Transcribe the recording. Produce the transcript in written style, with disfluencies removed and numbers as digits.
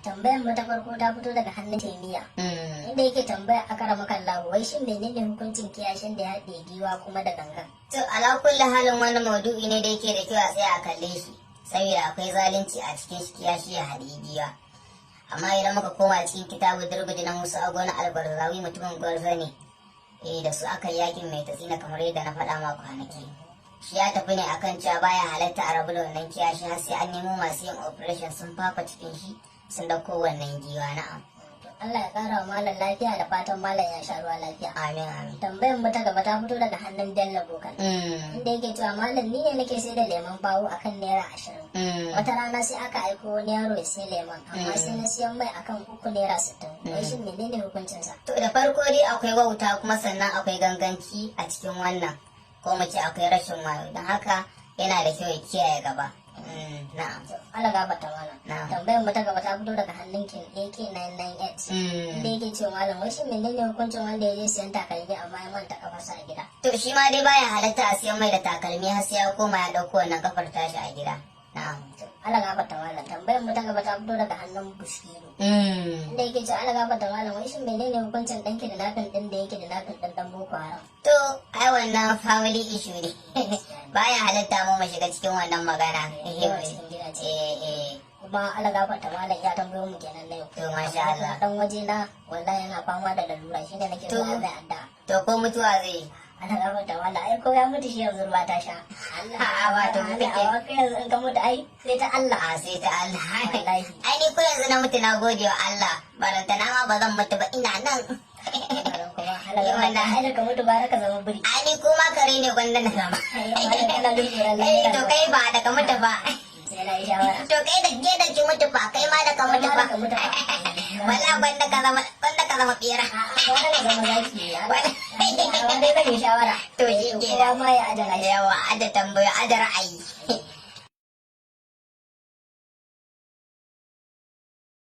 Tambayar mu ta farko ta fito daga hannun Taimiya, inda yake tambaya, akramakallahu, wai shin menene hukuncin kiyashin da ya haɗe giwa kuma da gangan? To, ala kulli halin, wani maudu'i ne da yake da kyau a tsaya a kalle shi, saboda akwai zalunci a cikin shi, kiyashi ya haɗe giwa. Amma idan muka koma cikin kitabu Durguji na Musa Agona Albarzawi, mutumin Gwarzo ne, eh, da su aka yi yakin Mai Tatsina, kamar yadda na faɗa ma kwanaki. Shi ya tafi ne akan cewa baya halatta a rabu da wannan kiyashi har sai an nemo masu yin operation sun fafa cikin shi, sun dauko wannan giwa. Na'am. Allah ya kara wa malam lafiya, da fatan malam ya sha ruwa lafiya. Amin, amin. Tambayar mu ta gaba ta fito daga hannun Bello Bokan, inda yake cewa, malam, ni ne nake sai da lemon bawo akan ₦20. Wata rana sai aka aiko wani yaro ya sai lemon, amma sai na siyan mai akan 3 naira 60. Wai shin menene hukuncinsa? To, da farko dai akwai wauta, kuma sannan akwai ganganci a cikin wannan, ko mu ce akwai rashin wayo, don haka yana da kyau ya kiyaye gaba. Na'am. Allah gafarta malam. Na'am. Tambayar mu ta gaba ta fito daga hannun King AK998, inda yake cewa, malam, wai shin menene hukuncin wanda ya je siyan takalmi amma ya manta kafarsa a gida? To, shi ma dai baya halatta a siyan mai da takalmi har sai ya koma ya ɗauko wannan kafar tashi a gida. Na'am. Allah gafarta malam. Tambayar mu ta gaba ta fito daga hannun Bushiru, inda yake cewa, Allah gafarta malam, wai shin menene hukuncin dan kidnapping din da yake kidnapping din dan Boko Haram? To, ai wannan family issue ne. Baya halatta mu mu shiga cikin wannan magana. Yawa cikin gida ce. Eh eh. Kuma Allah gafarta malam, ya tambayo mu kenan na yau. To, masha Amma kuma Allah. dan waje na wallahi yana fama da lalura, shine nake so a mai addu'a. To, ko mutuwa zai yi? Allah gafarta malam, ai ko ya mutu shi yanzu ruwa ta sha. Allah, ba to Allah, kake. amma kai yanzu in ka mutu ai sai ta Allah. A, sai ta Allah. Wallahi. Ai ni ko yanzu na mutu na gode wa Allah. Barantana ma ba zan mutu ba, ina nan. Kuma Allah gafarta, ai da ka mutu bara ka zama biri. Ai ni kuma kare ne gwanda na zama. Ai malam, kana jin tsoron Eh, lahira. to kai ba da ka mutu ba. Sai na yi shawara. To, kai da ke da ki mutu fa, kai ma da ka mutu Kai ma fa. da ka mutu fa. Wallahi gwanda ka zama bera. A'a, gwanda ka zama zaki. Amma dai zan yi shawara. To, shi ke Kowa ma ya adana shi. Yawa, ada tambayo, ada ra'ayi.